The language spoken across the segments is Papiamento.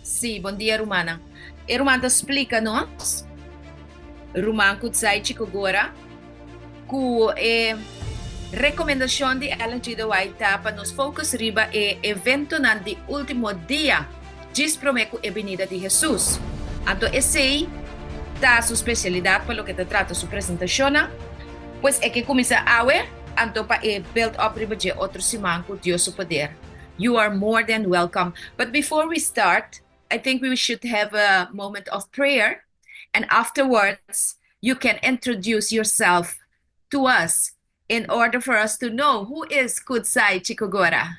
Sí, bon dia rumannan. E ruman ta splika nos, ruman Kudzai Chikogora, ku e rekomendashon di Ellen G. De White ta pa nos focus riba e eventonan di último dia djis promé ku e binida di Hesus. Anto esei ta su spesialidat pa loke ta trata su presentashonnan. Pues e ke kuminsá awe, anto pa e build up riba dje otro siman ku Dios su poder. You are more than welcome. But before we start, I think we should have a moment of prayer and afterwards you can introduce yourself to us in order for us to know who is Kudzai Chikogora,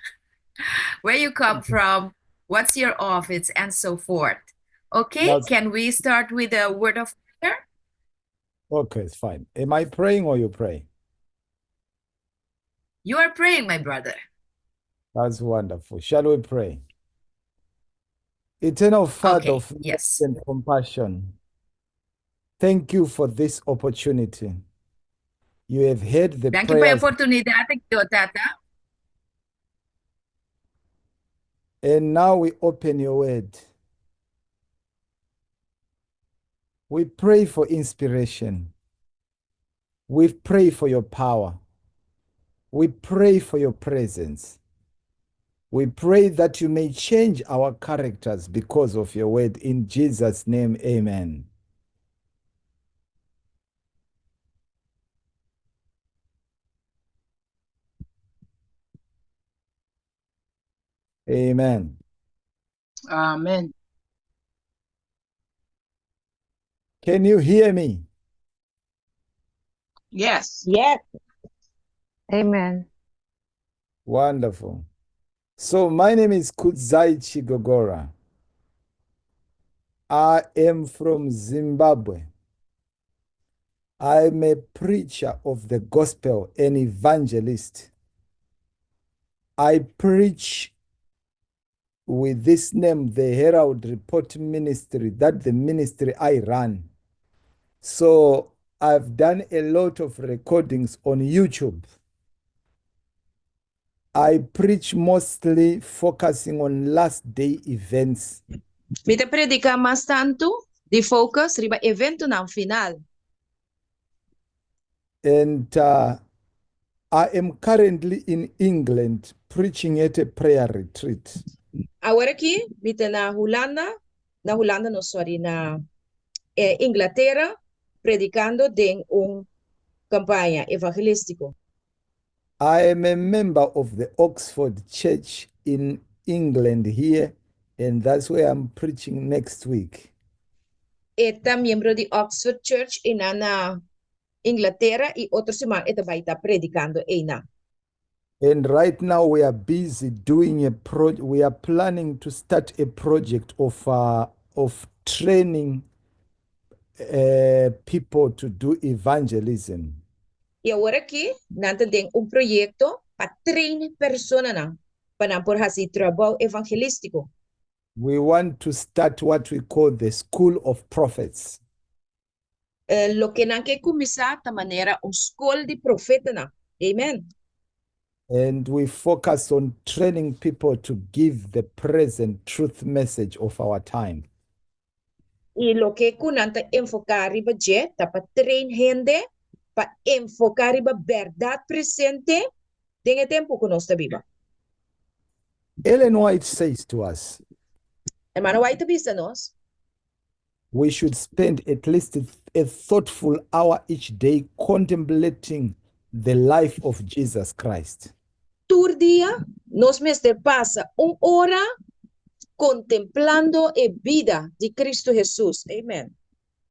where you come from, what's your office, and so forth. Okay, That's can we start with a word of prayer? okay, it's fine. Am I praying or you praying? You are praying, my brother. That's wonderful. Shall we pray? Eternal Father Okay, of mercy yes. and compassion, thank you for this opportunity. You have heard the Danki pa e prayers, oportunidat aki, o Tata. and now we open your word. We pray for inspiration. We pray for your power. We pray for your presence. We pray that you may change our characters because of your word. In Jesus' name, amen. Amen. Amen. Can you hear me? Yes. Yes. Amen. Wonderful. So my name is Kudzai Chigogora. I am from Zimbabwe. I'm a preacher of the gospel, an evangelist. I preach with this name, the Herald Report Ministry, that the ministry I run. So I've done a lot of recordings on YouTube. I preach mostly focusing on last day events. Mi ta prediká mas tantu di focus riba eventonan final. And I am currently in England preaching at a prayer retreat. Awor aki mi ta na Hulanda, na Hulanda no sorry, na Inglatera predikando den un kampaña evangelístiko. I am a member of the Oxford Church in England here and that's where I'm preaching next week. E ta miembro di Oxford Church einan na Inglatera i otro siman e ta bai ta predikando einan. And right now we are busy doing a pro we are planning to start a project of uh, of training uh, people to do evangelism. I awor aki nan ta den un proyekto pa train personanan pa nan por hasi trabou evangelístiko. We want to start what we call the school of prophets. Loke nan ke kuminsá ta manera un skol di profetanan. Amen. And we focus on training people to give the present truth message of our time. I loke ku nan ta enfoká riba dje ta pa train hende pa enfoká riba bèrdat presente den e tempu ku nos ta biba. Ellen White says to us. Hermana White ta bisa nos. We should spend at least a thoughtful hour each day contemplating the life of Jesus Christ. Tur dia nos mester pasa un ora kontemplando e bida di Kristu Hesus. Amen.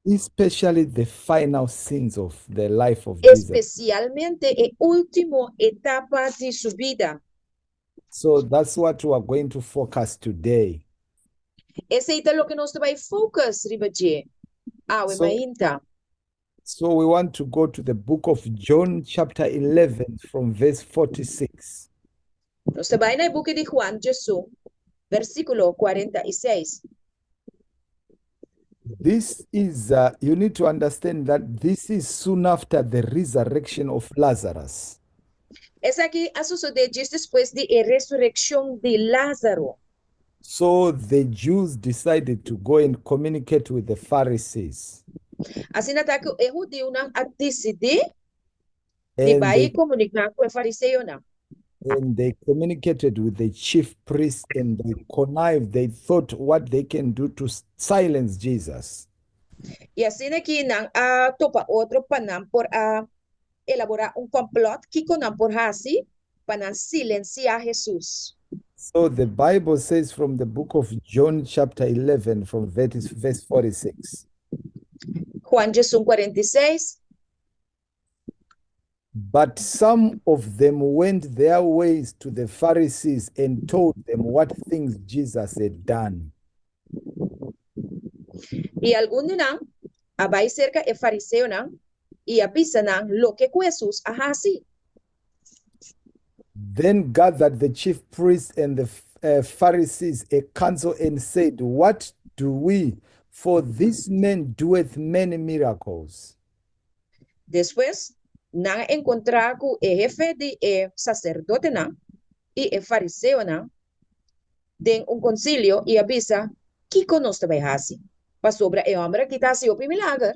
Especially the final scenes of the life of Jesus. Espesialmente e último etapa di su bida. So that's what we are going to focus today. Esei ta loke nos ta bai focus riba dje awe mainta. So we want to go to the book of John chapter 11 from verse 46. Nos ta bai na e buki di Juan Jesu, versíkulo 46. This is, uh, you need to understand that this is soon after the resurrection of Lazarus. Esaki a sosodé djis despues di e resurekshon di Lázaro. So the Jews decided to go and communicate with the Pharisees. Asina ta ku e hudiunan a disidí di And bai they, komuniká ku e fariseonan. And they communicated with the chief priests and they connived. They thought what they can do to silence Jesus. I asina ki nan a topa otro pa nan por a elaborá un kòmplòt kiko nan por hasi pa nan silensiá Hesus. So the Bible says from the book of John, chapter 11, from verse 46. Juan 11, 46. But some of them went their ways to the Pharisees and told them what things Jesus had done. I algun di nan a bai serka e fariseonan i a bisa nan loke ku Hesus a hasi. Then gathered the chief priests and the Pharisees a council and said, "What do we? For this man doeth many miracles." Despues, nan a enkontrá ku e hefe di e saserdotenan i e fariseonan den un konsilio i a bisa, Kiko nos ta bai hasi? Pasobra e hòmber akí ta hasi hopi milager.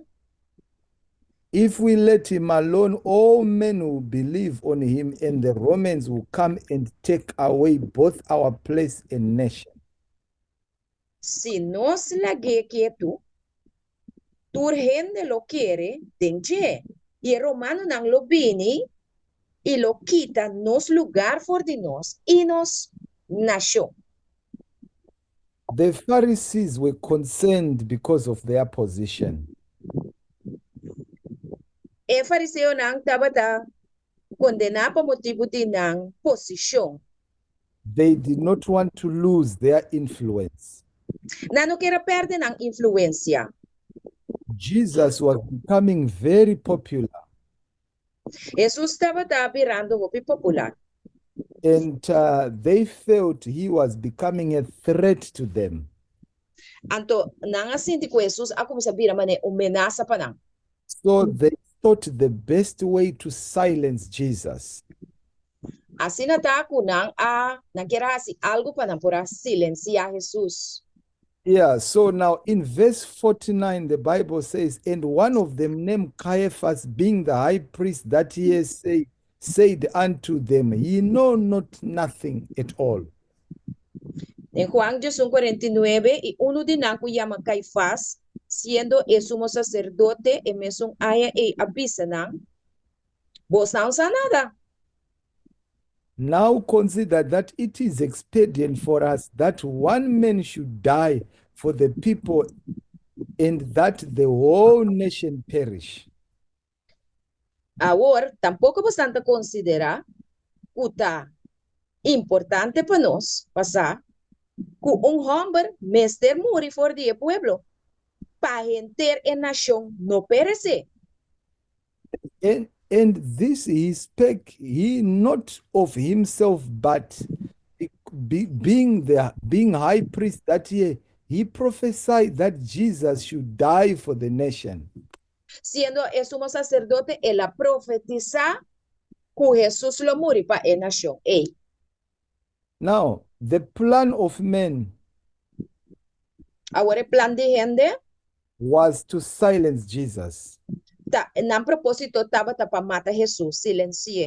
If we let him alone, all men will believe on him, and the Romans will come and take away both our place and nation. Si nos lag'é ketu, tur hende lo kere den dje, i e romanonan lo bini i lo kita nos lugar for di nos i nos nashon. The Pharisees were concerned because of their position. E fariseonan tabata kondená pa motibu di nan posishon. They did not want to lose their influence. Nan no kier a pèrdè nan influensia. Jesus was becoming very popular. Hesus tabata birando hopi popular. And they felt he was becoming a threat to them. Anto nan a sinti ku Hesus a kuminsá bira manera un menasa pa nan. So they thought the best way to silence Jesus. Asina ta ku nan a nan kier a hasi algu pa nan por a silensiá Hesus. Yeah, so now in verse 49, the Bible says, "And one of them named Caiaphas, being the high priest that year, said unto them, 'Ye know not nothing at all.'" Den Juan 11, 49, I unu di nan ku yama Kaifas, siendo e sumo saserdote e mesun aña ei, a bisa nan, Boso no sa nada. "Now consider that it is expedient for us that one man should die for the people and that the whole nation perish." Awor, tampoko boso ta konsiderá ku ta importante pa nos pa sa ku un hòmber mester muri for di e pueblo, pa henter e nashon no peresé. And this he spake he not of himself, but being high priest that year, he prophesied that Jesus should die for the nation. Siendo e sumo saserdote, el a profetisá ku Hesus lo muri pa e nashon. Ei. Now, the plan of men Awor e plan di hende was to silence Jesus. Ta nan propósito tabata pa mata Hesus, silensi'é.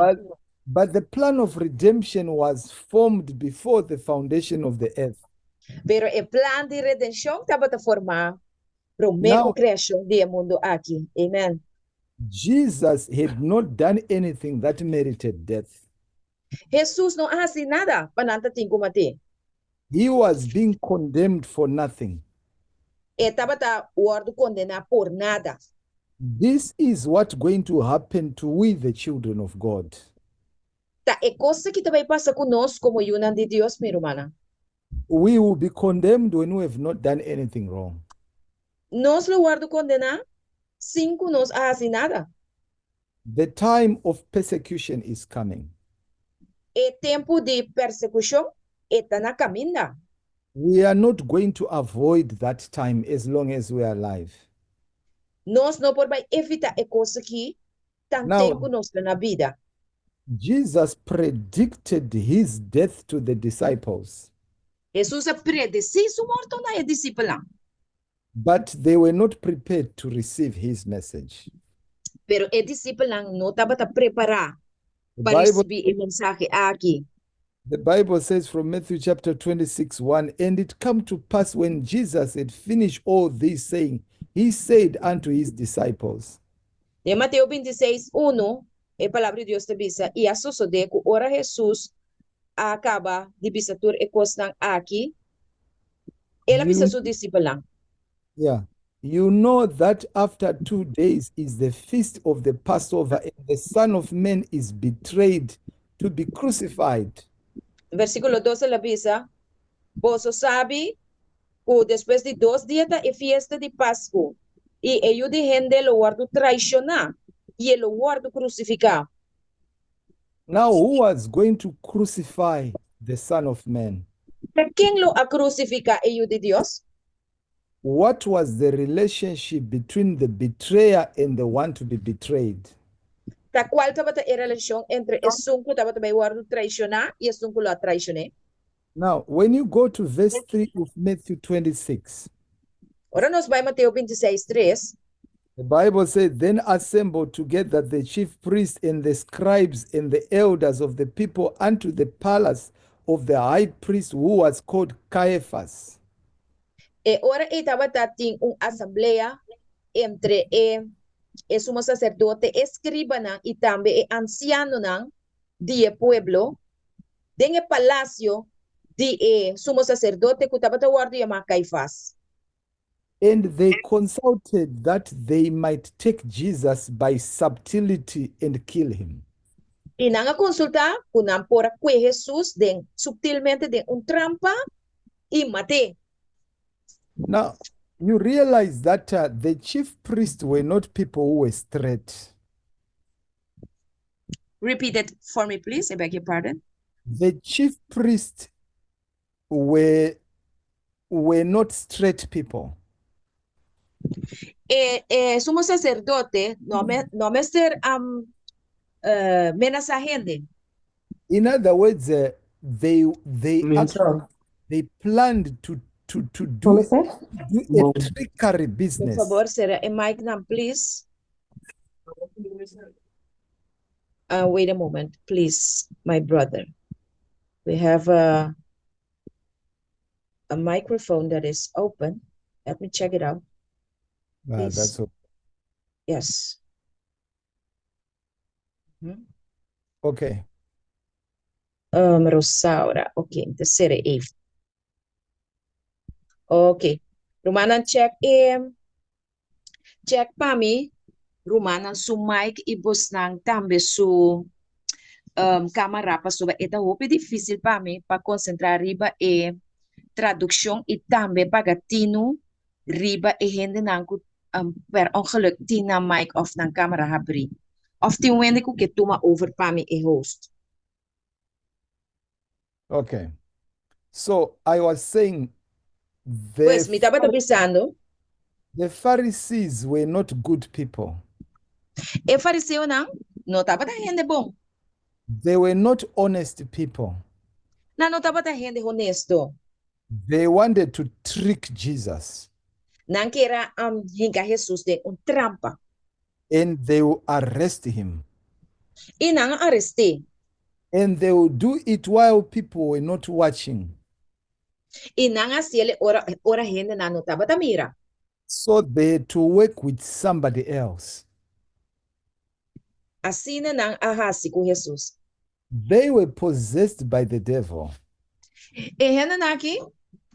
But the plan of redemption was formed before the foundation of the earth. Pero e plan di redenshon tabata formá promé Now, ku kreashon di e mundu aki. Amen. Jesus had not done anything that merited death. Hesus no a hasi nada pa nan tatin ku mat'é. He was being condemned for nothing. E tabata wòrdu kondená por nada. This is what's going to happen to we, the children of God. Ta e kos aki ta bai pasa ku nos komo yunan di Dios, mi rumannan. We will be condemned when we have not done anything wrong. Nos lo wòrdu kondená sin ku nos a hasi nada. The time of persecution is coming. E tempu di persekushon ta na kaminda. We are not going to avoid that time as long as we are alive. Nos no por bai evitá e kos aki tantu Now, ku nos ta na bida. Jesus predicted his death to the disciples. Hesus a predesí su morto na e disipelnan. But they were not prepared to receive his message. Pero e disipelnan no tabata prepará The pa Bible, risibí e mensahe aki. the Bible says from Matthew chapter 26, 1, And it come to pass when Jesus had finished all this saying, he said unto his disciples, Den Mateo 26, unu, e Palabra di Dios ta bisa, I a sosodé ku ora Hesus a kaba di bisa tur e kosnan aki, el a bisa You su disipelnan. Yeah. You know that after 2 days is the feast of the Passover, and the Son of Man is betrayed to be crucified. Versíkulo 2 el a bisa, Boso sabi ku despues di dos dia ta e fiesta di Pasku, i e Yu di hende lo wòrdu traishoná, i e lo wòrdu krusifiká. Now, who was going to crucify the Son of Man? Ta ken lo a krusifiká e Yu di Dios? What was the relationship between the betrayer and the one to be betrayed? Ta kual tabata e relashon entre esun ku tabata bai wòrdu traishoná i esun ku lo a traishon'é? Now, when you go to verse 3 of Matthew 26, Ora nos bai Mateo 26, 3, the Bible says, Then assembled together the chief priests and the scribes and the elders of the people unto the palace of the high priest who was called Caiaphas. E ora ei tabata tin un asamblea entre e e sumo saserdote, e skribanan i tambe e ansianonan di e pueblo den e palasio di e sumo saserdote ku tabata wòrdu yamá Kaifas. And they consulted that they might take Jesus by subtlety and kill him. I nan a konsultá ku nan por a kue Hesus den subtilmente den un trampa i mat'é. Now, you realize that the chief priests were not people who were straight. Repeat it for me, please. I beg your pardon. The chief priests were not straight people. E e sumo saserdote no me no mester um, menasá hende. In other words, they actually Mensa. they planned to do Como se? do a Bom. trickery Por business. fabor, sera e mic nan, please. Wait a moment, please, my brother. We have a microphone that is open. Let me check it out. Ah, Please. that's okay. Yes. Okay. Rosaura. Ok, tercera even. Ok. Rumannan, check e check pa mi. Rumannan su mic i bosnan tambe su kamera pasobra e ta hopi difísil pa mi pa konsentrá riba e tradukshon i tambe paga tinu riba e hendenan ku per ongeluk tin nan mic òf nan kamera habrí. Òf tin un hende ku ke tuma over pa mi e host. Okay. So I was saying the Pues mi tabata bisando, the Pharisees were not good people. E fariseonan no tabata hende bon. They were not honest people. Nan no tabata hende honesto. They wanted to trick Jesus Nan kier a hinka Hesus den un trampa. and they will arrest him. I nan a arest'é. And they will do it while people were not watching. I nan a hasié ora hendenan no tabata mira. So they had to work with somebody else. Asina nan a hasi ku Hesus. They were possessed by the devil. E hendenan aki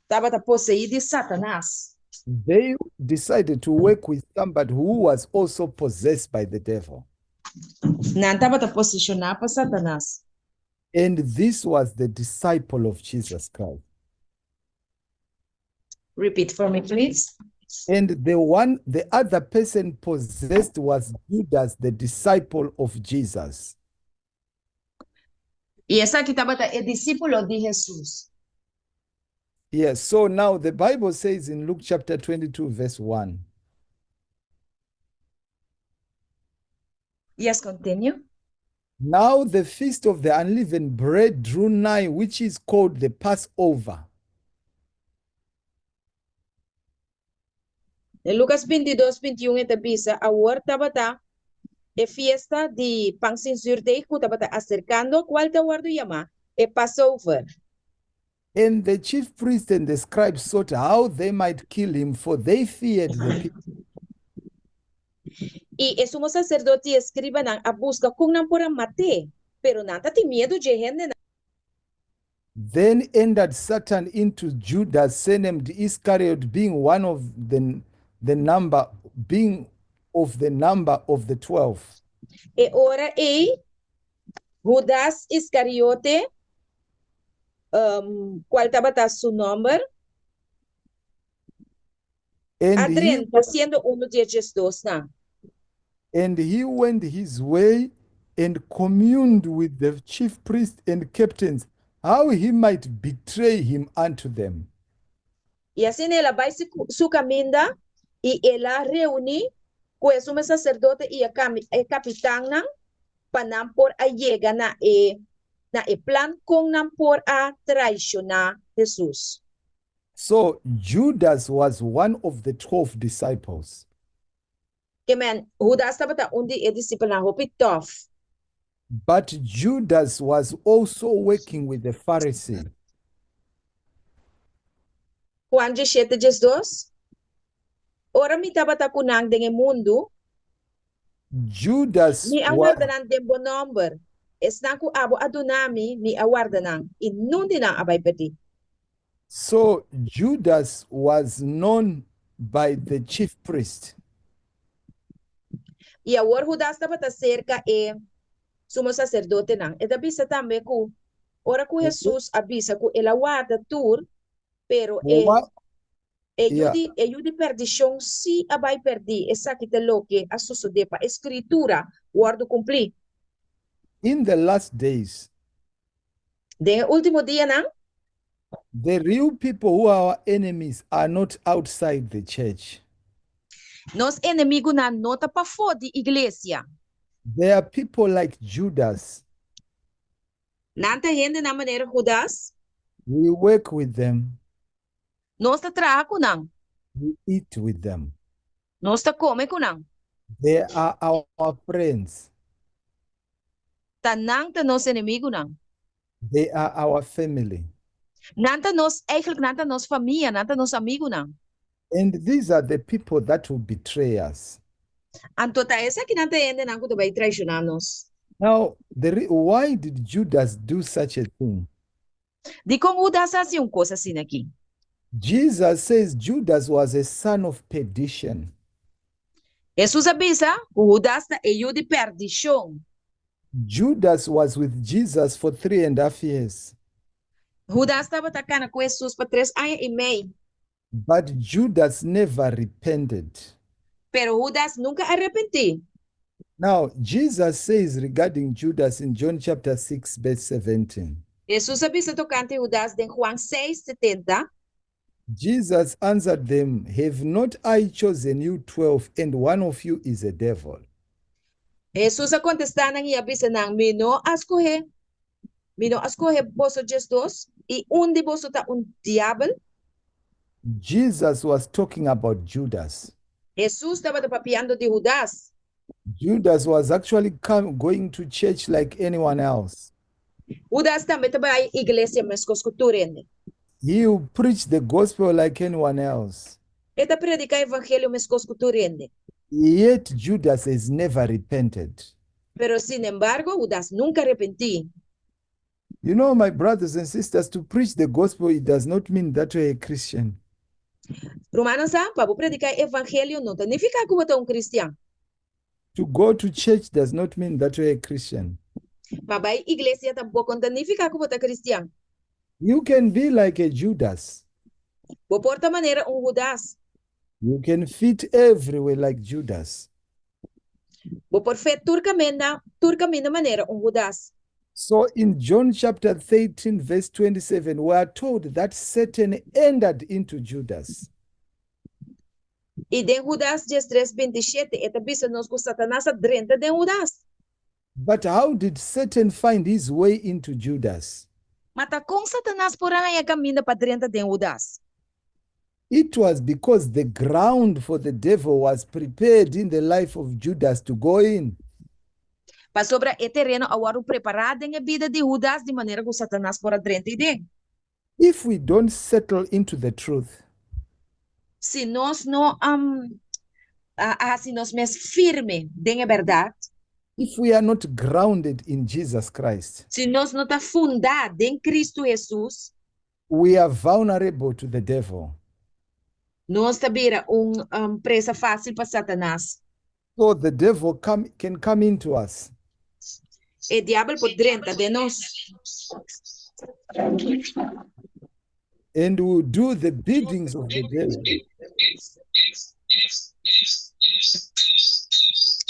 tabata poseí di Satanas. They decided to work with somebody who was also possessed by the devil. Nan tabata poseshoná pa Satanas. And this was the disciple of Jesus Christ. Repeat for me, please. And the other person possessed was Judas, the disciple of Jesus. I esaki tabata e disípulo di Hesus. Yes, so now the Bible says in Luke chapter 22, verse 1. Yes, continue. Now the feast of the unleavened bread drew nigh, which is called the Passover. Den Lucas 22, 21 e ta bisa, Awor tabata e fiesta di pan sin zuurdeeg ku tabata aserkando, kual ta wòrdu yamá e Passover. And the chief priests and the scribes sought how they might kill him, for they feared the people. I e sumo saserdote i e skribanan a buska kon nan por a mat'é, pero nan ta tin miedu dje hendenan. Then entered Satan into Judas, surnamed Iscariot, being one of the number, being of the number of the 12. E ora ei, Hudas Iskariote, kual tabata su nòmber, And a he, drenta siendo unu di e diesdosnan. And he went his way and communed with the chief priests and captains how he might betray him unto them. I asina el a bai su kaminda, i el a reuní ku e sumo saserdote i e kapitannan pa nan por a yega na e plan kon nan por a traishoná Hesus. So Judas was one of the 12 disciples. Ke men, Hudas tabata un di e disipelnan hopi tòf. But Judas was also working with the Pharisees. Juan 17, 12. Ora mi tabata ku nan den e mundu, Judas mi a was, warda nan den bo nòmber. Esnan ku abo a duna mi, mi a warda nan. I niun di nan a bai pèrdí. So Judas was known by the chief priest. I awor Judas tabata serka e sumo saserdotenan. E ta bisa tambe ku ora ku Hesus a bisa ku el a warda tur, pero e What? e yu di e yu di perdishon si a bai pèrdí. Esaki ta loke a sosodé pa Skritura wòrdu kumplí. In the last days, Den último dianan, the real people who are our enemies are not outside the church. Nos enemigunan no ta pafó di iglesia. There are people like Judas. Nan ta hende na manera Judas. We work with them, Nos ta traha ku nan. We eat with them. Nos ta kome ku nan. They are our friends. Ta nan ta nos enemigunan. They are our family. Nan ta nos, eigenlijk nan ta nos famia, nan ta nos amigunan. And these are the people that will betray us. Anto ta esakinan ta hendenan ku ta bai traishoná nos. Now, why did Judas do such a thing? Dikon Judas a hasi un kos asina aki? Jesus says Judas was a son of perdition. Hesus a bisa ku Judas ta e yu di perdishon. Judas was with Jesus for 3.5 years. Judas tabata kana ku Hesus pa 3 aña i mei. But Judas never repented. Pero Judas nunka a arepentí. Now, Jesus says regarding Judas in John chapter 6, verse 17. Hesus a bisa tokante Judas den Juan 6, 70. Jesus answered them, "Have not I chosen you 12, and one of you is a devil?" Hesus a kontestá nan i a bisa nan, "Mi no a skohe. Mi no a skohe boso 12 i un di boso ta un diabel." Jesus was talking about Judas. Hesus tabata papiando di Judas. Judas was actually going to church like anyone else. Judas tambe tabata bai iglesia meskos ku tur hende. He will preach the gospel like anyone else. E ta prediká evangelio meskos ku tur hende. Yet Judas has never repented. Pero sin embargo, Judas nunka a arepentí. My brothers and sisters, to preach the gospel, it does not mean that you're a Christian. Rumannan, pa prediká evangelio no ta nifiká ku bo ta un kristian. To go to church does not mean that you're a Christian. Pa bai iglesia tampoko no ta nifiká ku bo ta kristian. You can be like a Judas. Bo por ta manera un Judas. You can fit everywhere like Judas. Bo por fit tur kaminda manera un Judas. So in John chapter 13, verse 27, we are told that Satan entered into Judas. I den Judas 13, 27, e ta bisa nos ku Satanas a drenta den Judas. But how did Satan find his way into Judas? Ma ta kon Satanas por a haña kaminda pa drenta den Judas? It was because the ground for the devil was prepared in the life of Judas to go in. Pasobra e tereno a wòrdu prepará den e bida di Hudas di manera ku Satanas por a drenta ei den. If we don't settle into the truth, Si nos no a hasi nos mes firme den e bèrdat, if we are not grounded in Jesus Christ, si nos no ta fundá den Kristu Hesus, we are vulnerable to the devil. Nos ta bira un presa fásil pa Satanas. So the devil come, can come into us. E diabel por drenta den nos. And will do the biddings of the devil.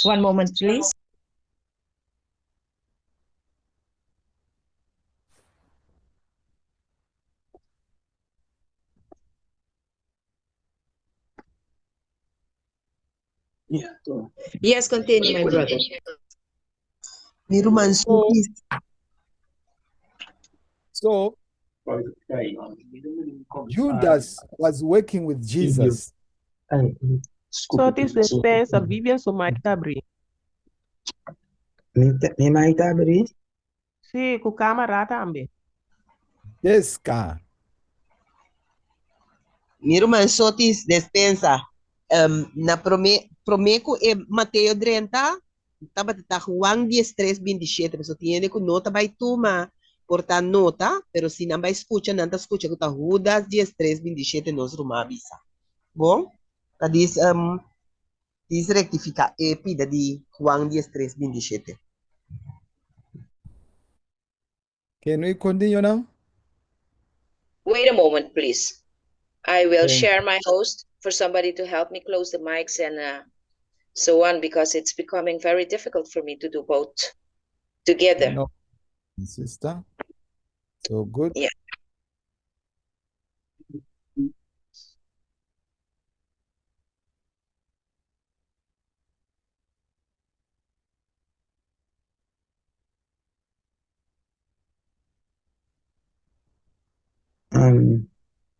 One moment, please. Yes, continue, my brother. Mi ruman Suki. So Judas was working with Jesus. Soti despensa Vivian su mic ta abrí. Mi mic ta abrí? Sí, ku kámara tambe. Deska. Mi ruman Sotis despensa. Na promé promé ku e Mateo drenta, tabata ta Juan 13, 27, pasobra tin hende ku no ta bai tuma por ta nota, pero si nan bai skucha, nan ta skucha ku ta Hudas 13, 27 nos ruman a bisa. Bon, ta dis dis rektifiká e pida di Juan 13, 27. Can we continue now? Wait a moment, please. I will Thank share my host for somebody to help me close the mics and so on because it's becoming very difficult for me to do both together. No, sister. So good. Yeah.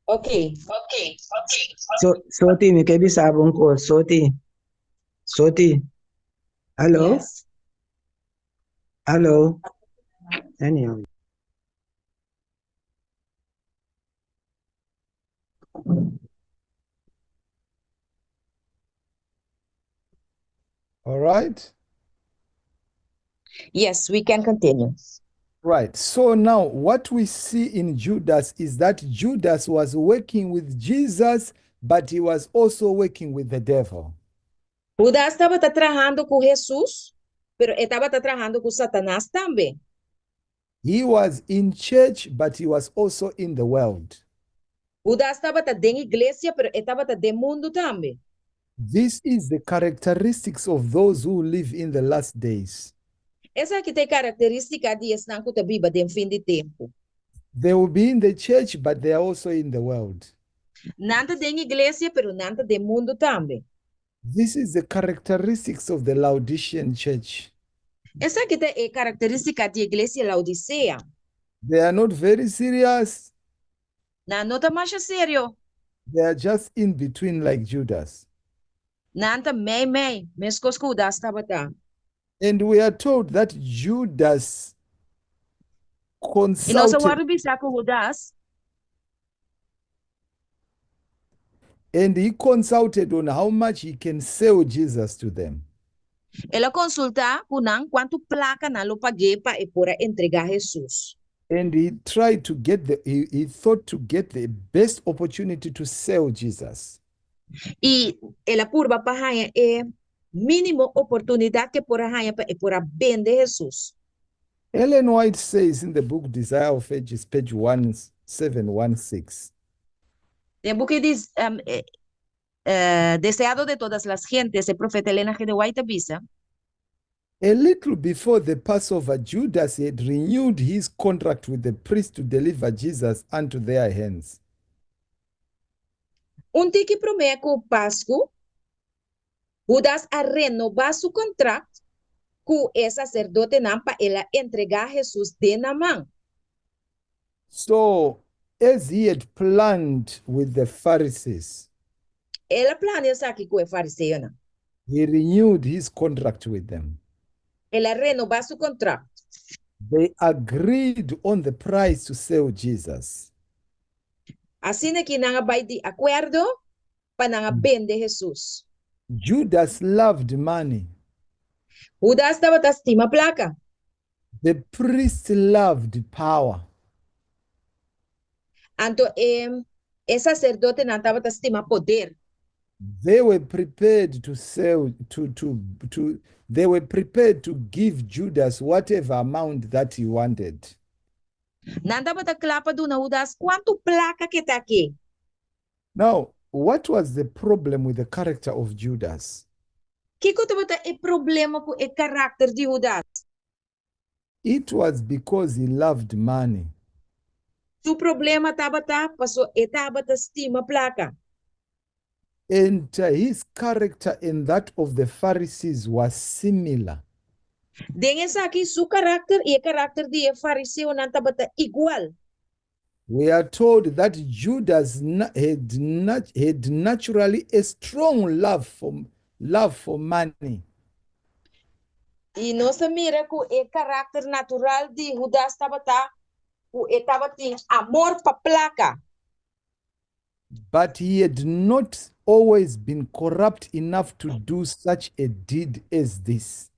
Okay. So, Soti, mi ke bisa bo un kos. Soti. Soti. Hallo? Yes. Hallo? Anyhow. All right. Yes, we can continue. Right. So now what we see in Judas is that Judas was working with Jesus, but he was also working with the devil. Judas tabata trahando ku Hesus, pero e tabata trahando ku Satanas tambe. He was in church, but he was also in the world. Judas tabata den iglesia, pero e tabata den mundu tambe. This is the characteristics of those who live in the last days. Esaki ta e karakterístika di esnan ku ta biba den fin di tempu. They will be in the church, but they are also in the world. Nan ta den iglesia, pero nan ta den mundu tambe. This is the characteristics of the Laodicean church. Esaki ta e karakterístika di iglesia Laodisea. They are not very serious. Nan no ta masha serio. They are just in between like Judas. Nan ta mei mei, meskos ku Hudas tabata. And we are told that Judas I nos a consulted wòrdu bisá ku Hudas. And he consulted on how much he can sell Jesus to them. El a konsultá ku nan kuantu plaka nan lo pag'é pa e por a entregá Hesus. And he tried to get the, he, he thought to get the best opportunity to sell Jesus. I el a purba pa haña e mínimo oportunidat ku e por a haña pa e por a bende Hesus. Ellen White says in the book Desire of Ages, page 1716. Den buki di Deseado de Todas las Gentes, e profeta Elena G. de White ta bisa. A little before the Passover, Judas had renewed his contract with the priest to deliver Jesus unto their hands. Un tiki promé ku Pasku, Hudas a renobá su kontrakt ku e saserdotenan pa el a entregá Hesus den nan man. So, As he had planned with the Pharisees. El a plania esaki ku e fariseonan. He renewed his contract with them. El a renobá su kontrakt. They agreed on the price to sell Jesus. Asina ki nan a bai di akuerdo pa nan a bende Hesus. Judas loved money. Hudas tabata stima plaka. The priest loved power. Anto e e saserdotenan tabata stima poder. They were prepared to sell to to to they were prepared to give Judas whatever amount that he wanted. Nan tabata kla pa duna Hudas kuantu plaka ke ta ke. Now, what was the problem with the character of Judas? Kiko tabata e problema ku e karakter di Hudas? It was because he loved money. Su problema tabata paso e tabata stima plaka. And his character and that of the Pharisees was similar. Den esaki, su karakter i e karakter di e fariseonan tabata igual. We are told that Judas had, had naturally a strong love for, love for money. I nos ta mira ku e karakter natural di Hudas tabata ku e tabatin amor pa plaka. But he had not always been corrupt enough to do such a deed as this.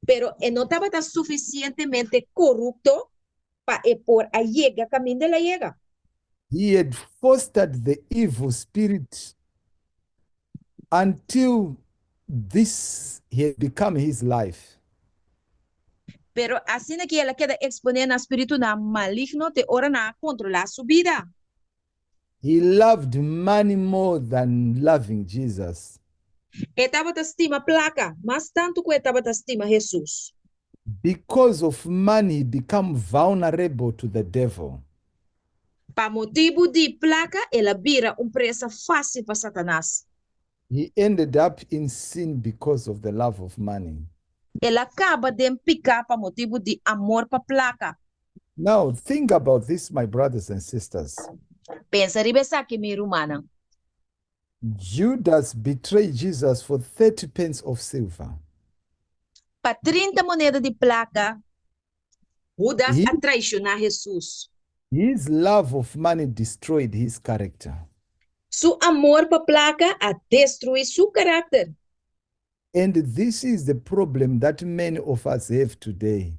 Pero e no tabata sufisientemente korupto pa e por a yega kaminda el a yega. He had fostered the evil spirit until this had become his life. Pero asina ki el a keda eksponé na spiritunan maligno te ora nan a kontrolá su bida. He loved money more than loving Jesus. E tabata stima plaka mas tantu ku e tabata stima Hesus. Because of money he become vulnerable to the devil. Pa motibu di plaka el a bira un presa fásil pa Satanas. He ended up in sin because of the love of money. El a kaba den piká pa motibu di amor pa plaka. Now, think about this, my brothers and sisters. Pensa riba esaki, mi rumannan. Judas betrayed Jesus for 30 pence of silver. Pa 30 moneda di plaka, Hudas He, a traishoná Hesus. His love of money destroyed his character. Su amor pa plaka a destruí su karakter. And this is the problem that many of us have today.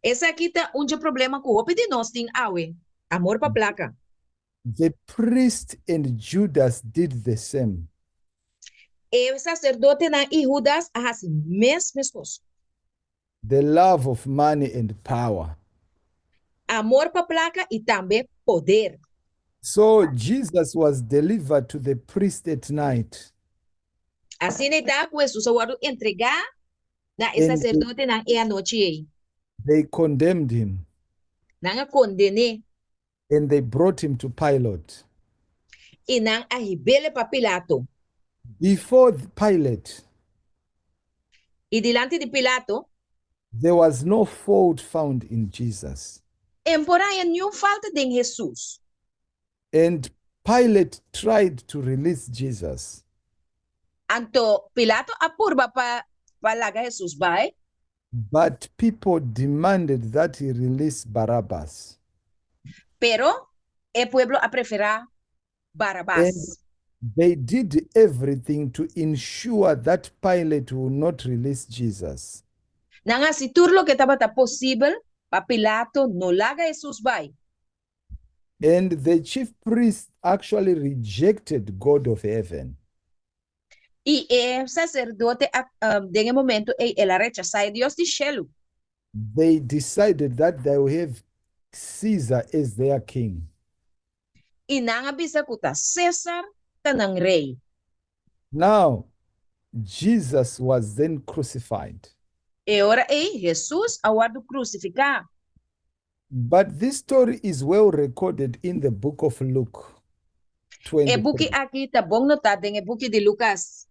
Esaki ta un dje problema ku hopi di nos tin awe, amor pa plaka. The priest and Judas did the same. E saserdotenan i Hudas a hasi mes meskos. The love of money and power. Amor pa plaka i tambe poder. So Jesus was delivered to the priest at night. Asina e ta ku Hesus a wòrdu entregá na e saserdotenan e anochi ei. They condemned him. Nan a konden'é. And they brought him to Pilate. I nan a hib'é pa Pilato. Before Pilate. I dilanti di Pilato. There was no fault found in Jesus. E por haña niun falta den Hesus. And Pilate tried to release Jesus. Anto Pilato a purba pa pa laga Hesus bai. But people demanded that he release Barabbas. Pero e pueblo a preferá And Barabas. they did everything to ensure that Pilate will not release Jesus. Nan a hasi tur loke tabata posibel pa Pilato no laga Hesus bai. And the chief priests actually rejected God of heaven. I e saserdote a, den e momento ei el a rechasá e Dios di shelu. They decided that they will have Caesar as their king. I nan a bisa ku ta César ta nan rei. Now, Jesus was then crucified. E ora ei Hesus a wòrdu krusifiká. But this story is well recorded in the book of Luke E buki 23. aki ta bon notá den e buki di Lukas.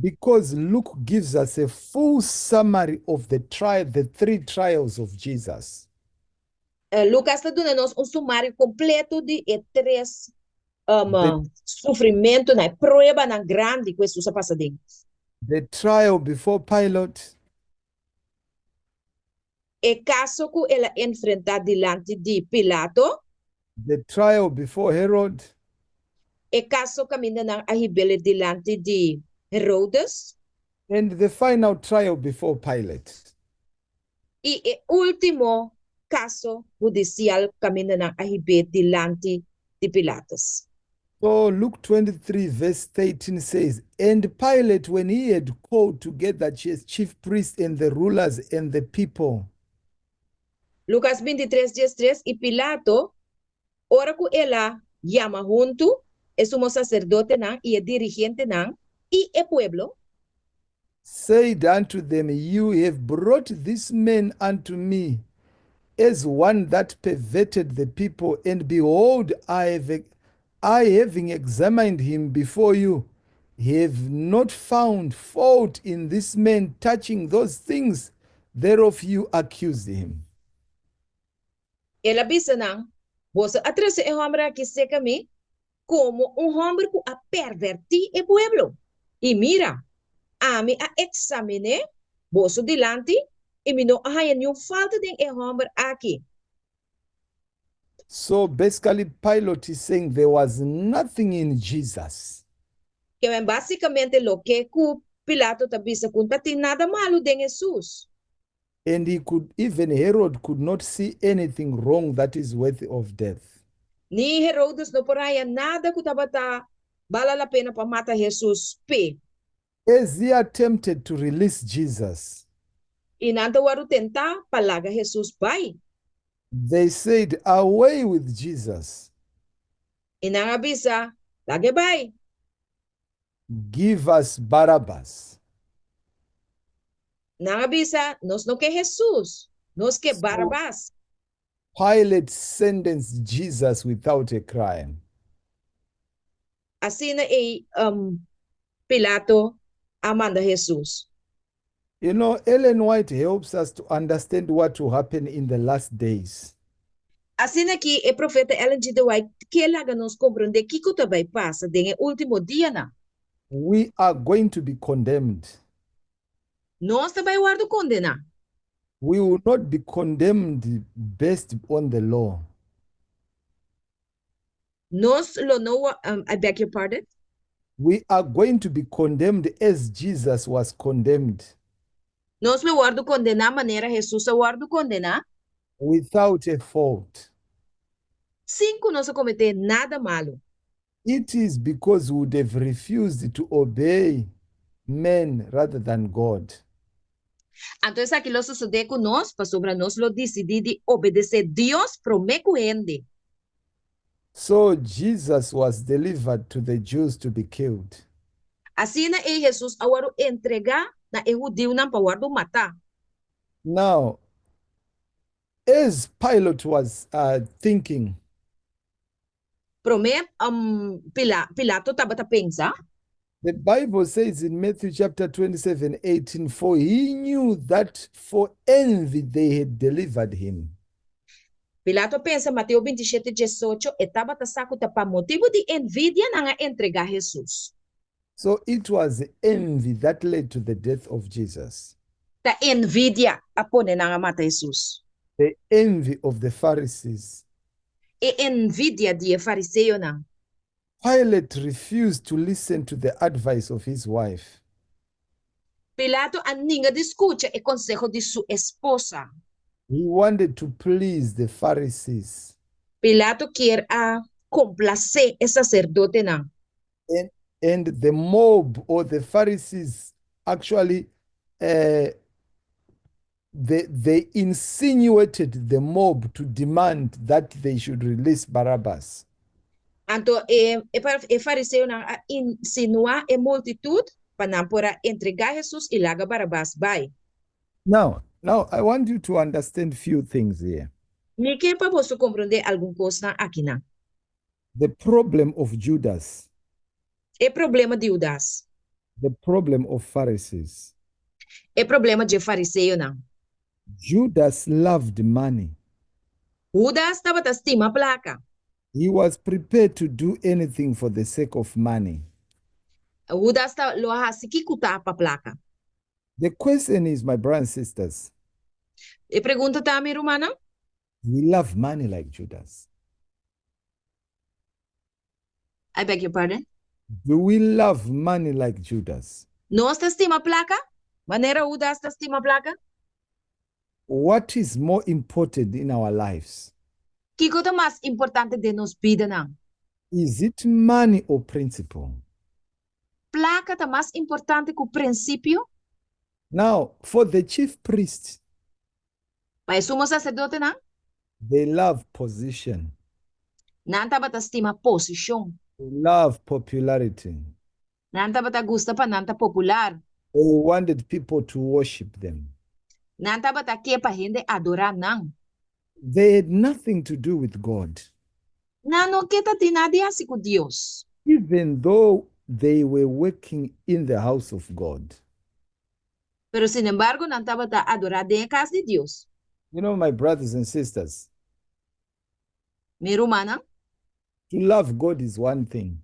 Because Luke gives us a full summary of the trial, the three trials of Jesus. Lucas ta duna nos un sumario kompleto di e tres sufrimentunan, e pruebanan grandi ku Hesus a pasa den. The trial before Pilate. E kaso ku el a enfrentá dilanti di Pilato. The trial before Herod. E kaso kaminda nan a hib'é dilanti di Herodes. And the final trial before Pilate. I e último kaso hudisial kaminda nan a hib'é dilanti di Pilatus. So Luke 23 verse 13 says, "And Pilate, when he had called together his chief priests and the rulers and the people," Lucas 23, 13, I Pilato, ora ku el a yama huntu e sumo saserdotenan i e dirigentenan i e pueblo, said unto them, "You have brought this man unto me as one that perverted the people, and behold, I having examined him before you, have not found fault in this man touching those things thereof you accused him." El a bisa nan, "Boso a trese e hòmber aki serka mi komo un hòmber ku a pervertí e pueblo. I mira, ami a eksamin'é boso dilanti i mi no a haña niun falta den e hòmber aki." So basically, Pilate is saying there was nothing in Jesus. Ke men básikamente loke ku Pilato ta bisa ku no tin nada malu den Hesus. And he could even Herod could not see anything wrong that is worthy of death. Ni Herodes no por a haña nada ku tabata bale la pena pa mata Hesus p'e. As he attempted to release Jesus, I nan tabata tenta pa laga Hesus bai. they said, "Away with Jesus. I nan a bisa, "Lag'é bai. Give us Barabbas." Nan a bisa, "Nos no ke Hesus, nos ke Barabas." Pilate sentenced Jesus without a crime. Asina e Pilato a manda Hesus. Ellen White helps us to understand what will happen in the last days. Asina ku e profeta Ellen G. White ke laga nos komprondé kiko ta bai pasa den e último dianan. We are going to be condemned. Nos ta bai wòrdu kondená. We will not be condemned based on the law. Nos lo no, I beg your pardon? We are going to be condemned as Jesus was condemned, Nos lo wòrdu kondená manera Hesus a wòrdu kondená, without a fault. Sin ku nos a kometé nada malu. It is because we would have refused to obey men rather than God. Anto esaki lo sosodé ku nos, pasobra nos lo disidí di obedesé Dios promé ku hende. So Jesus was delivered to the Jews to be killed. Asina e Hesus a wòrdu entregá na e hudiunan pa wòrdu matá. Now, as Pilate was thinking, Promé Pilato tabata pensa, the Bible says in Matthew chapter 27, 18, "For he knew that for envy they had delivered him." Pilato a pensa, Mateo 27, 18, e tabata sa ku ta pa motibu di envidia nan a entregá Hesus. So it was envy that led to the death of Jesus. Ta envidia a pone nan a mata Hesus. The envy of the Pharisees. E envidia di fariseonan. Pilate refused to listen to the advice of his wife. Pilato a ninga di skucha e konseho di su esposa. He wanted to please the Pharisees. Pilato kier a komplasé e saserdotenan. And the mob or the Pharisees actually they insinuated the mob to demand that they should release Barabbas. Anto e fariseonan a insinuá e multitut pa nan por a entregá Hesus i laga Barabas bai. Now I want you to understand few things here. Mi ke pa boso komprondé algun kos akinan. The problem of Judas, E problema di Judas. the problem of Pharisees. E problema di fariseonan. Judas loved money. Hudas tabata stima plaka. He was prepared to do anything for the sake of money. Hudas ta lo a hasi kiko ta pa plaka. The question is, my brothers and sisters, E pregunta ta, mi rumannan, we love money like Judas? I beg your pardon? Do we love money like Judas? Nos ta stima plaka? Manera Hudas ta stima plaka? What is more important in our lives? Kiko ta mas importante den nos bidanan? Is it money or principle? Plaka ta mas importante ku prinsipio? Now, for the chief priest, Pa e sumo saserdotenan, they love position, nan tabata stima posishon. they love popularity. Nan tabata gusta pa nan ta popular. They wanted people to worship them. Nan tabata ke pa hende adorá nan. They had nothing to do with God, Nan no ke tatin nada di hasi ku Dios, even though they were working in the house of God. Pero sinembargo nan tabata adorá den e kas di Dios. My brothers and sisters, Mi rumannan, to love God is one thing.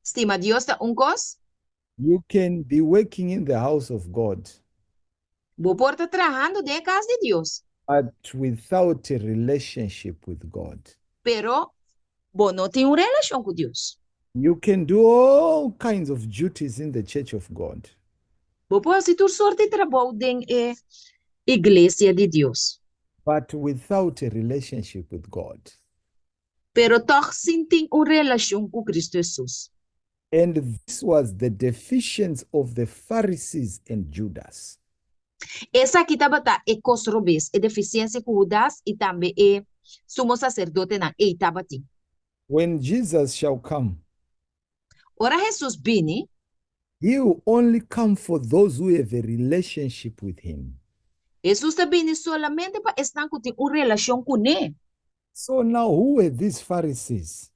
Stima Dios ta un kos. You can be working in the house of God, Bo por ta trahando den e kas di Dios, but without a relationship with God. Pero bo no tin un relashon ku Dios. You can do all kinds of duties in the church of God, Bo por hasi tur sorto di trabou den e iglesia di Dios, but without a relationship with God. Pero tòg sin tin un relashon ku Kristu Hesus. And this was the deficiency of the Pharisees and Judas. Esaki tabata e kos robes, e defisiensia ku Hudas i tambe e sumo saserdotenan ei tabatin. When Jesus shall come, Ora Hesus bini, he will only come for those who have a relationship with him. Hesus ta bini solamente pa esnan ku tin un relashon kuné. So now, who were these Pharisees?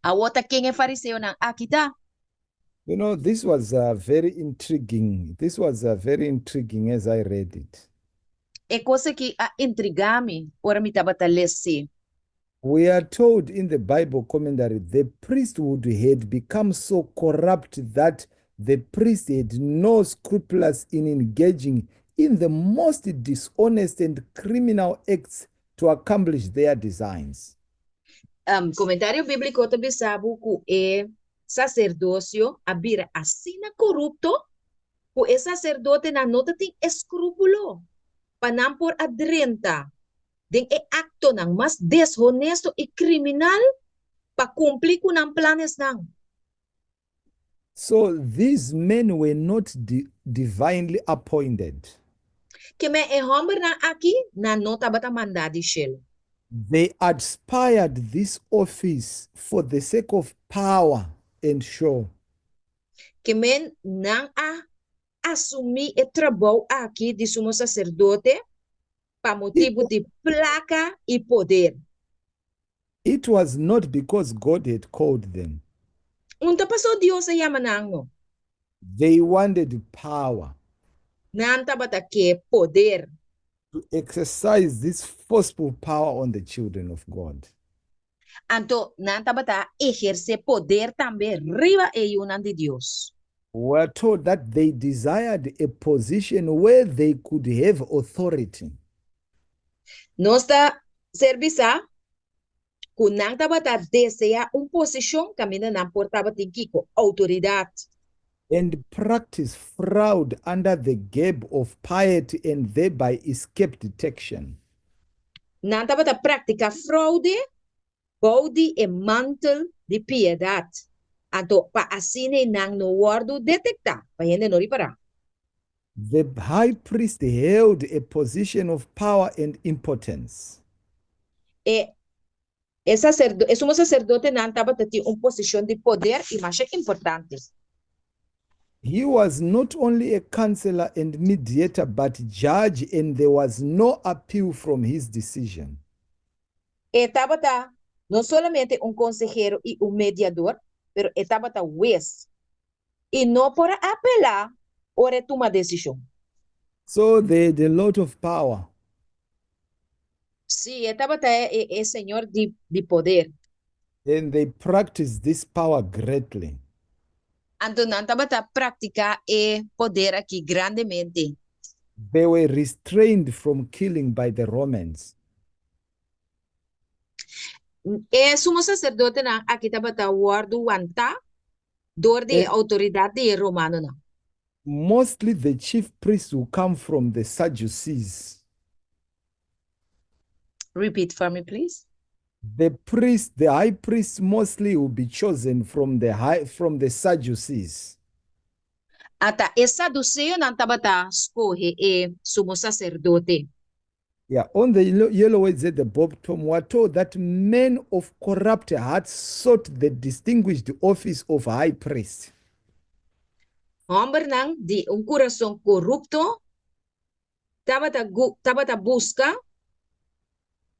Awor ta ken e fariseonan aki ta? This was very intriguing. This was very intriguing as I read it. E kos aki a intrigá mi ora mi tabata les'é. We are told in the Bible commentary the priesthood had become so corrupt that the priest had no scruples in engaging in the most dishonest and criminal acts to accomplish their designs. Komentario bíbliko ta bisa bo ku e saserdosio a bira asina korupto ku e saserdotenan no ta tin eskrúpulo pa nan por a drenta den e aktonan mas deshonesto i kriminal pa kumpli ku nan planesnan. So these men were not divinely appointed. Ke men e hòmbernan aki nan no tabata mandá di shelu. They aspired this office for the sake of power and show. Ke men nan a asumí e trabou aki di sumo saserdote pa motibu di plaka i poder. It was not because God had called them. Un ta pasó Dios a yama nan no. They wanted power. Nan tabata ke poder. To exercise this forceful power on the children of God. Anto nan tabata ehersé poder tambe riba e yunan di Dios. We are told that they desired a position where they could have authority. Nos ta ser bisá ku nan tabata deseá un posishon kaminda nan por tabatin kiko? Outoridat. And practice fraud under the garb of piety and thereby escape detection. Nan tabata praktiká froude bou di e mantel di piedat, anto pa asina nan no wòrdu detektá, pa hende no ripará. The high priest held a position of power and importance. E sumo saserdotenan tabata tin un posishon di poder i masha importante. He was not only a counselor and mediator, but judge, and there was no appeal from his decision. E tabata no solamente un konsehero i un mediador, pero e tabata hues. I no por a apelá ora e tuma desishon. So they had a lot of power. Sí, e tabata e, e señor di, di poder. And they practiced this power greatly. Anto nan tabata praktiká e poder aki grandemente. They were restrained from killing by the Romans. E sumo saserdotenan aki tabata wòrdu wantá dor di e outoridat di e romanonan. Mostly the chief priests who come from the Sadducees. Repeat for me, please. The priest, the high priest mostly will be chosen from the Sadducees. Ata e saduseonan tabata skohe e sumo saserdote. Yeah, on the yellow words at the bottom, we are told that men of corrupt hearts sought the distinguished office of high priest. Hòmbernan di un kurason korupto tabata tabata buska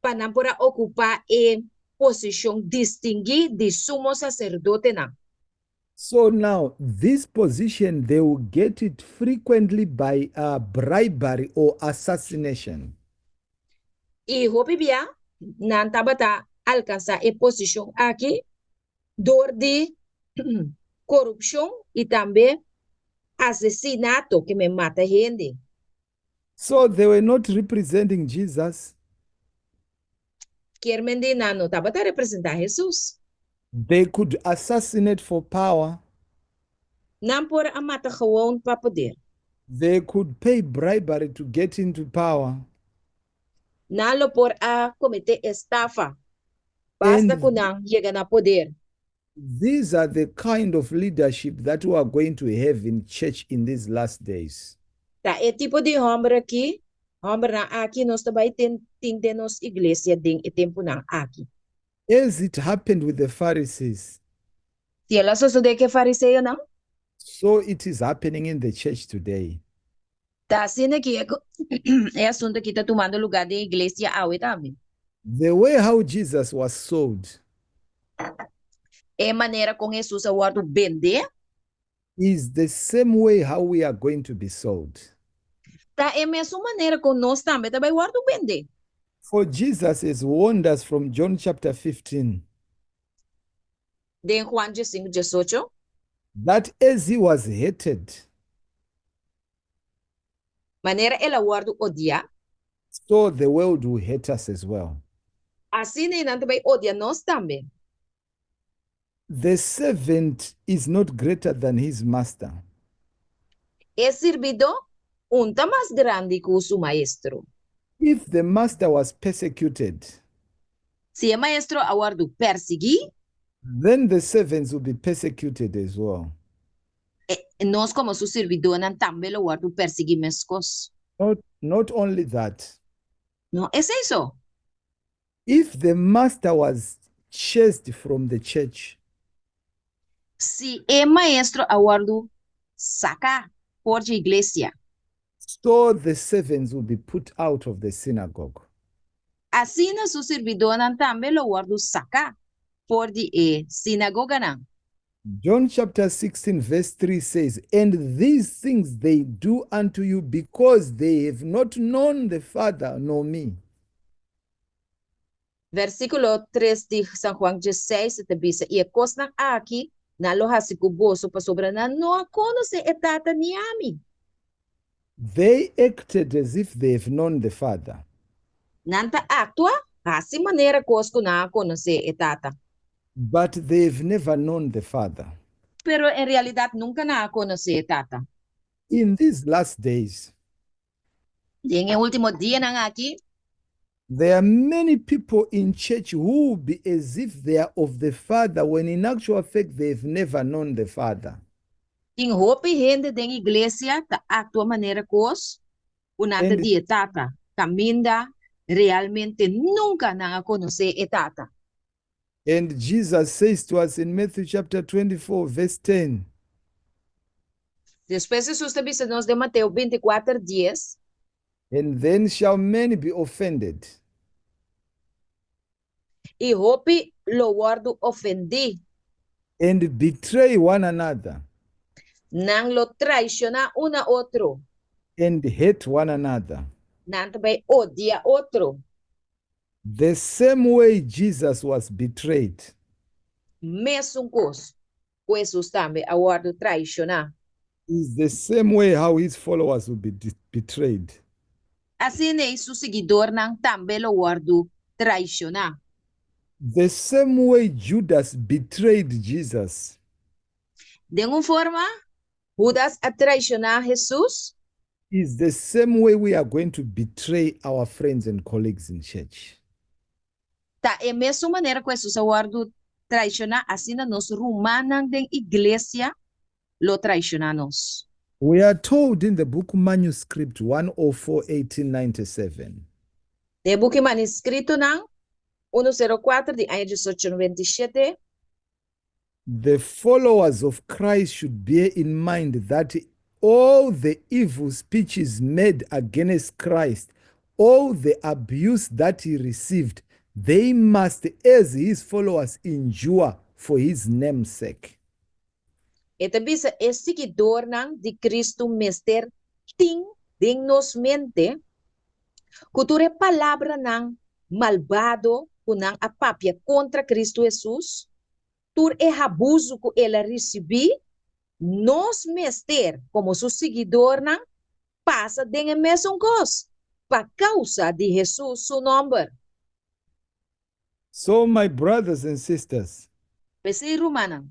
pa nan por a okupá e posishon distinguí di sumo saserdotenan. So now, this position, they will get it frequently by bribery or assassination. I hopi bia nan tabata alkansá e posishon aki dor di korupshon i tambe asesinato, ke men mata hende. So they were not representing Jesus. Kier men di nan no tabata representá Hesus. They could assassinate for power. Nan por a mata gewoon pa poder. They could pay bribery to get into power. Nan lo por a kometé estafa, basta ku nan yega na poder. These are the kind of leadership that we are going to have in church in these last days. Ta e tipo di hòmber aki, hòmbernan aki nos ta bai tin tin den nos iglesia den e tempunan aki. As it happened with the Pharisees. Si el a sosodé ku e fariseonan. So it is happening in the church today. Ta asina ki e asuntu aki ta tumando lugá den iglesia awe tambe. The way how Jesus was sold. E manera kon Hesus a wòrdu bendé. Is the same way how we are going to be sold. Ta e mesun manera kon nos tambe ta bai wòrdu bendé. For Jesus has warned us from John chapter 15. Den Juan diesinku diesocho. That as he was hated. Manera el a wòrdu odiá. So the world will hate us as well. Asina e nan ta bai odia nos tambe. The servant is not greater than his master. E sirbidó un ta mas grandi ku su maestro. If the master was persecuted. Si e maestro a wòrdu persiguí. Then the servants will be persecuted as well. Nos komo su sirbidónan tambe lo wòrdu persiguí meskos. Not only that. No esei so. If the master was chased from the church. Si e maestro a wòrdu saká for dje iglesia. So the servants will be put out of the synagogue. Asina su sirbidónan tambe lo wòrdu saká for di e sinagoganan. John chapter 16 verse 3 says, And these things they do unto you because they have not known the Father nor me. Versíkulo 3 di San Juan 16 ta bisa, I e kosnan aki nan lo hasi ku boso pasobra nan no a konosé e Tata ni ami. They acted as if they have known the Father. Nan ta aktua hasi manera kos ku nan a konosé e Tata. But they have never known the Father. Pero en realidat nunka nan a konosé e Tata. In these last days. Den e último dianan aki. There are many people in church who will be as if they are of the Father when in actual fact they have never known the Father. Tin hopi hende den iglesia ta aktua manera kos ku nan ta di e Tata, kaminda realmente nunka nan a konosé e Tata. And Jesus says to us in Matthew chapter 24 verse 10. Despues Hesus ta bisa nos den Mateo 24, 10. And then shall many be offended. I hopi lo wòrdu ofendí. And betray one another. Nan lo traishoná un na otro. And hate one another. Nan ta bai odia otro. The same way Jesus was betrayed. Mesun kos ku Hesus tambe a wòrdu traishoná. Is the same way how his followers will be betrayed. Asina ei su siguidornan tambe lo wòrdu traishoná. The same way Judas betrayed Jesus. Den un forma, Hudas a traishoná Hesus. Is the same way we are going to betray our friends and colleagues in church. Ta e mesun manera ku Hesus a wòrdu traishoná, asina nos rumannan den iglesia lo traishoná nos. We are told in the book Manuscript 104 1897. Den e buki Manuskritonan 104 di aña 1897. The followers of Christ should bear in mind that all the evil speeches made against Christ, all the abuse that he received, they must, as his followers, endure for his name's sake. E ta bisa e siguidornan di Kristu mester tin den nos mente ku tur e palabranan malbado ku nan a papia kontra Kristu Hesus, tur e habusu ku el a risibí, nos mester, komo su siguidornan, pasa den e mesun kos pa kousa di Hesus su nòmber. So my brothers and sisters. P'esei, rumannan.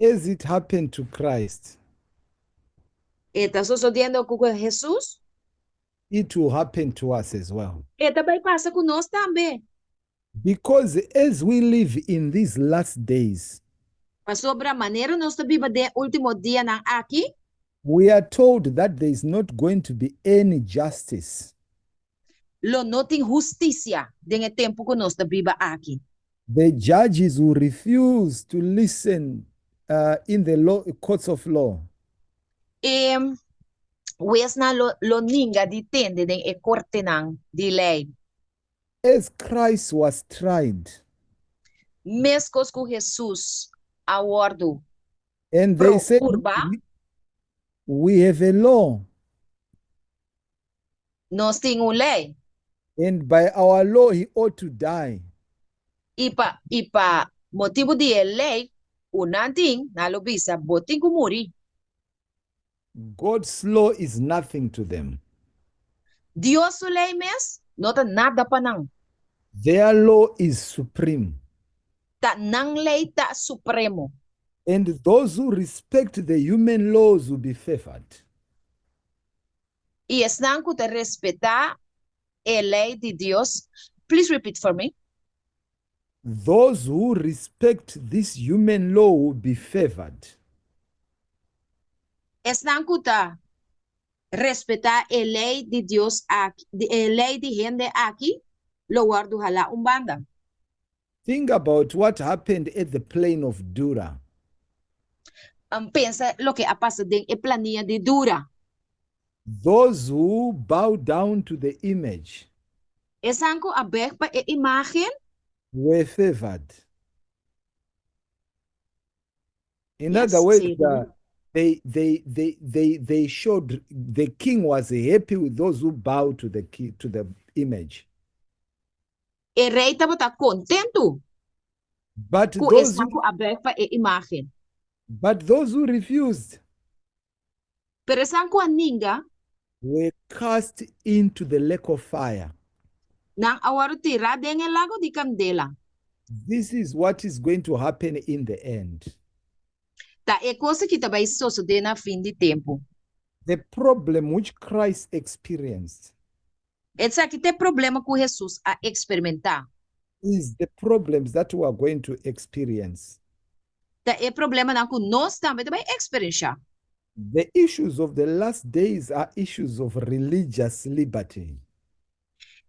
As it happened to Christ. E ta sosodiendo ku Hesus. It will happen to us as well. E ta bai pasa ku nos tambe. Because as we live in these last days. Pasobra manera nos ta biba den e último dianan aki. We are told that there is not going to be any justice. Lo no tin hustisia den e tempu ku nos ta biba aki. The judges will refuse to listen in the law, courts of law. E huesnan lo lo ninga di tende den e kortenan di lei. As Christ was tried. Meskos ku Hesus a wòrdu And they said, purba. We have a law. Nos tin un lei. And by our law he ought to die. I pa i pa motibu di e lei ku nan tin, nan lo bisa, Bo tin ku muri. God's law is nothing to them. Dios su lei mes no ta nada pa nan. Their law is supreme. Ta nan lei ta supremo. And those who respect the human laws will be favored. I esnan ku ta respetá e lei di Dios, Please repeat for me. Those who respect this human law will be favored. Esnan ku ta respetá e lei di Dios aki, e lei di hende aki, lo wòrdu halá un banda. Think about what happened at the plain of Dura. Pensa loke a pasa den e plania di Dura. Those who bow down to the image. Esnan ku a bèg pa e imágen. Were favored. In other words, they, they, they, they, they showed the king was happy with those who bow to the, to the image. E rei tabata kontentu But ku those esnan who, ku a bèg pa e imágen. But those who refused Pero esnan ku a ninga. Were cast into the lake of fire. Nan a wòrdu tirá den e lago di kandela. This is what is going to happen in the end. Ta e kos aki ta bai sosodé na fin di tempu. The problem which Christ experienced. Esaki ta e problema ku Hesus a eksperimentá. Is the problems that we are going to experience. Ta e problemanan ku nos tambe ta bai eksperenshá. The issues of the last days are issues of religious liberty.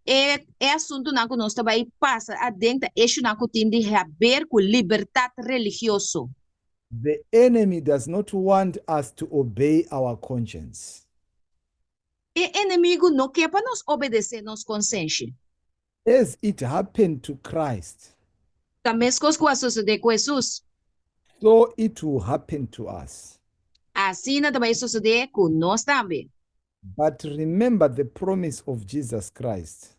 E e asuntunan ku nos ta bai pasa aden ta eshunan ku tin di haber ku libertat religioso. The enemy does not want us to obey our conscience. E enemigu no ke pa nos obedesé nos konsenshi. As it happened to Christ. Ta meskos ku a sosodé ku Hesus. So it will happen to us. Asina ta bai sosodé ku nos tambe. But remember the promise of Jesus Christ.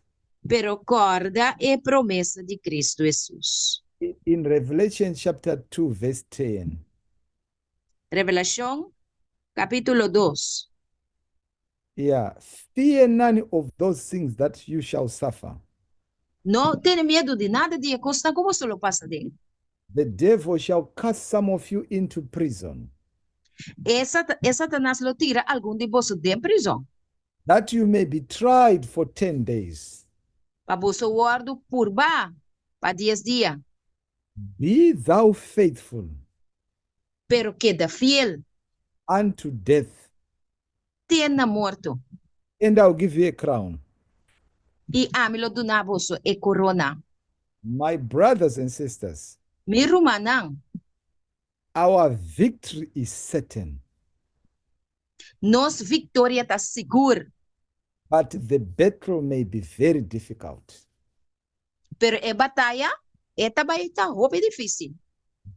Pero kòrda e promesa di Kristu Hesus. In Revelation chapter 2 verse 10. Revelashon kapítulo dos. Yeah, fear none of those things that you shall suffer. No tene miedu di nada di e kosnan ku boso lo pasa den. The devil shall cast some of you into prison. E e Satanas lo tira algun di boso den prizon. That you may be tried for ten days. Pa boso wòrdu purbá pa dies dia. Be thou faithful. Pero keda fiel. Unto death. Te na morto. And I will give you a crown. I ami lo duna boso e korona. My brothers and sisters. Mi rumannan. Our victory is certain. Nos viktoria ta sigur. But the battle may be very difficult. Pero e bataya, e ta bai ta hopi difísil.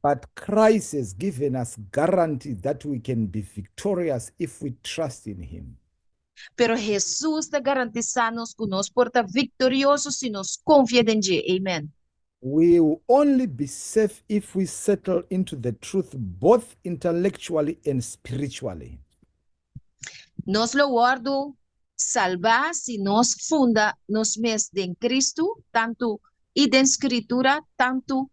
But Christ has given us guarantee that we can be victorious if we trust in him. Pero Hesus ta garantisá nos ku nos por ta viktorioso si nos konfia den dje. Amen. We will only be safe if we settle into the truth both intellectually and spiritually. Nos lo wòrdu salbá si nos funda nos mes den Kristu, tantu i den Skritura, tantu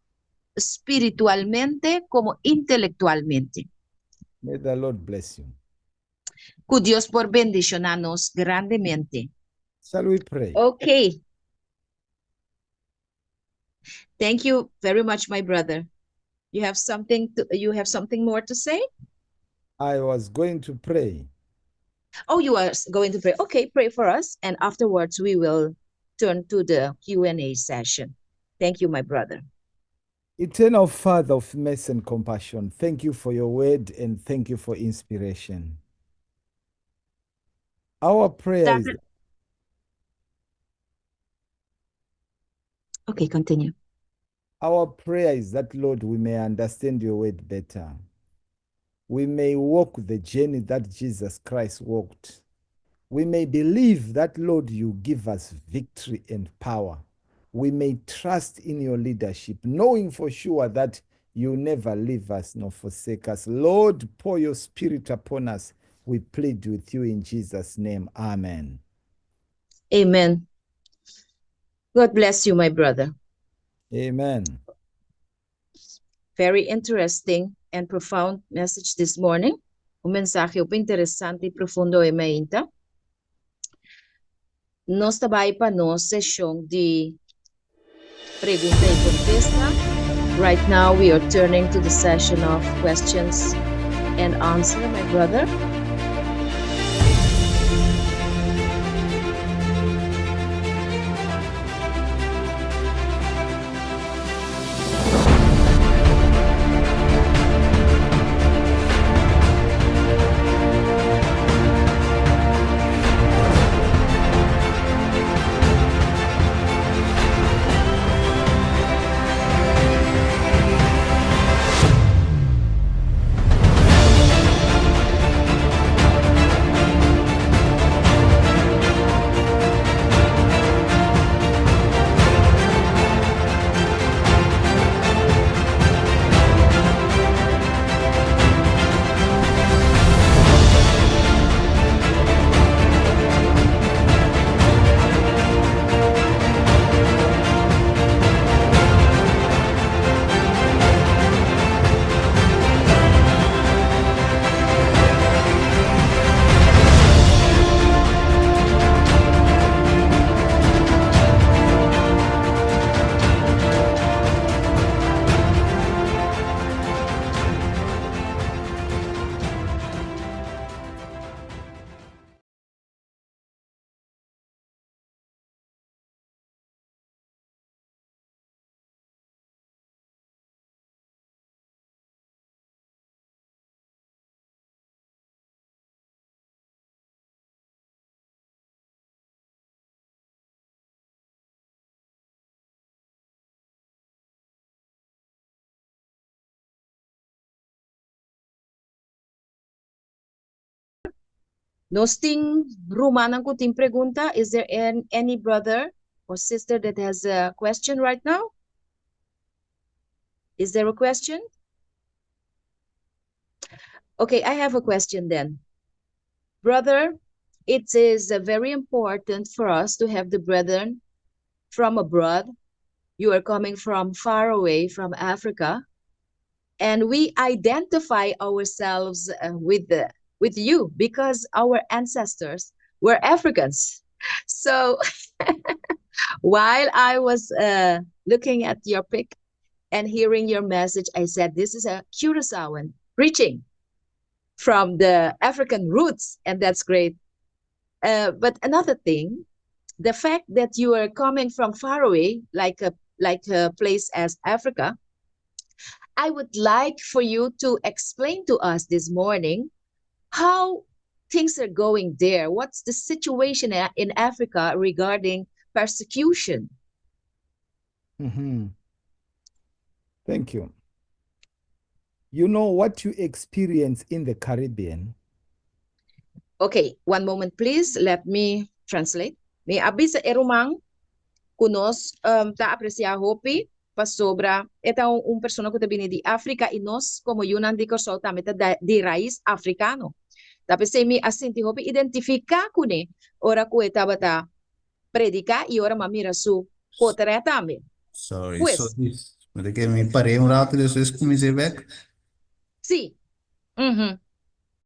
spiritualmente komo intelektualmente. May the Lord bless you. Ku Dios por bendishoná nos grandemente. Shall we pray? Okay. Thank you very much, my brother. You have something to, you have something more to say? I was going to pray. Oh, you are going to pray. Okay, pray for us, and afterwards we will turn to the Q&A session. Thank you, my brother. Eternal Father of mercy and compassion, thank you for your word and thank you for inspiration. Our prayer is Okay, continue. Our prayer is that, Lord, we may understand your word better. We may walk the journey that Jesus Christ walked. We may believe that, Lord, you give us victory and power. We may trust in your leadership, knowing for sure that you never leave us nor forsake us. Lord, pour your spirit upon us. We plead with you in Jesus' name. Amen. Amen. God bless you, my brother. Amen. Very interesting and profound message this morning. Un mensahe hopi interesante y profundo e mainta. Nos ta bai pa nos seshon di pregunta y contesta. Right now we are turning to the session of questions and answer, my brother. Nos tin rumannan ku tin pregunta? Is there any brother or sister that has a question right now? Is there a question? Okay, I have a question then. Brother, it is very important for us to have the brethren from abroad. You are coming from far away from Africa, and we identify ourselves with you because our ancestors were Africans. So while I was looking at your pic and hearing your message, I said, "This is a Curaçaoan preaching from the African roots," and that's great. But another thing, the fact that you are coming from far away, like a place as Africa, I would like for you to explain to us this morning how things are going there. What's the situation in Africa regarding persecution? Thank you. You know what you experience in the Caribbean Okay, one moment, please. Let me translate. Mi a bisa e ruman ku nos ta apresiá hopi pasobra e ta un persona ku ta bini di Afrika i nos komo yunan di Kòrsou tambe ta di rais afrikano. Ta p'esei mi a sinti hopi identifiká kuné ora ku e tabata prediká i ora m'a mira su potrèt tambe. Sorry, Pues, sorry. Maar ik mi parei un ratu, despues kuminsá bèk. Sí.